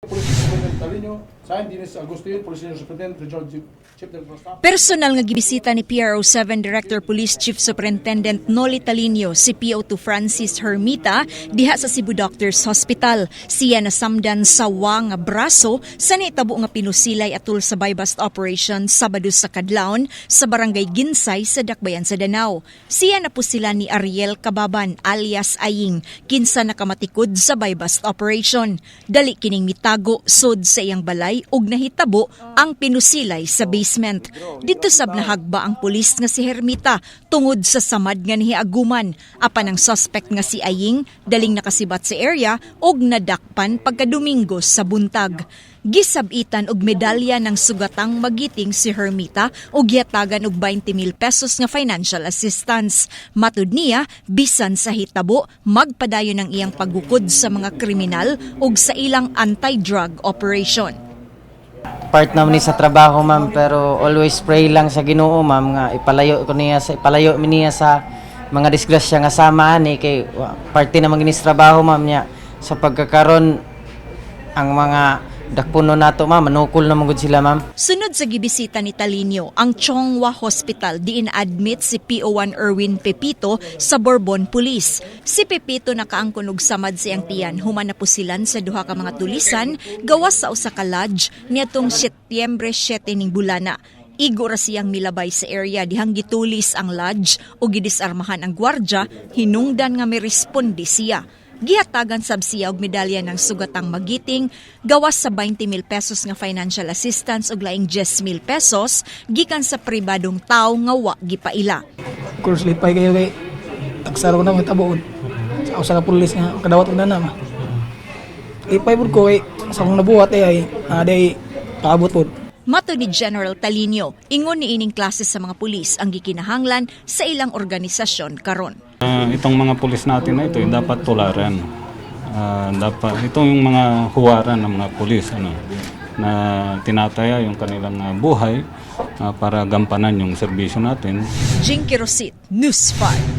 Police Superintendent Talino, Signed, Dennis Agustin, Police Senior Superintendent, Regional Chief Chief Director Staff. Personal nga gibisita ni PRO7 Director Police Chief Superintendent Noli Talino si PO2 Francis Hermita diha sa Cebu Doctors Hospital. Siya nasamdan sawa nga braso sa nitabo nga pinusilay atul sa buy-bust operation Sabado sa kadlawon sa Barangay Ginsay sa Dakbayan sa Danao. Siya napusila ni Ariel Kababan alias Aying, kinsa nakamatikod sa buy-bust operation. Dali kining mitago sud sa iyang balay ug nahitabo ang pinusilay sa basement. Didto sab nahagba ang pulis nga si Hermita tungod sa samad nga nihiaguman. Apan ang suspect nga si Aying daling nakasibat sa area ug nadakpan pagka-Domingo sa buntag. Gisabitan og medalya ng sugatang magiting si Hermita ug gihatagan og 20,000 pesos nga financial assistance. Matud niya, bisan sa hitabo, magpadayon ang iyang paggukod sa mga kriminal ug sa ilang anti-drug operation. Part naman ni sa trabaho, ma'am, pero always pray lang sa Ginoo, ma'am, nga ipalayo mi niya sa mga disgrasya nga sama ani kay parte naman gini sa trabaho, ma'am, niya sa pagkakaron ang mga dakpuno nato, ma'am, manukol na man gud sila, ma'am. Sunod sa gibisita ni Talino, ang Chong Hua Hospital diin admit si PO1 Erwin Pepito sa Borbon Police. Si Pepito nakaangkon og samad sa iyang tiyan human napusilan sa duha ka mga tulisan gawas sa usa ka lodge niadtong Setyembre 7 ning bulana. Igo ra siyang milabay sa area dihang gitulis ang lodge ug gidisarmahan ang gwardya hinungdan nga miresponde siya. Gihatagan sab siya og medalya ng sugatang magiting gawas sa 20,000 pesos nga financial assistance ug laing 10,000 pesos gikan sa pribadong tawo nga wa gipaila. Of course, lipay kayo kay tagsaro na mga tabuon. Sa usa ka pulis nga kadawat og nana ma. Lipay pud ko kay sa akong nabuhat ay paabot pud. Matud ni General Talino, ingon ni ining klase sa mga pulis ang gikinahanglan sa ilang organisasyon karon. Itong mga pulis natin na ito, yung dapat tularan. Dapat itong yung mga huwaran ng mga pulis, ano, na tinataya yung kanilang buhay para gampanan yung serbisyo natin. Jinky Rosit, News 5.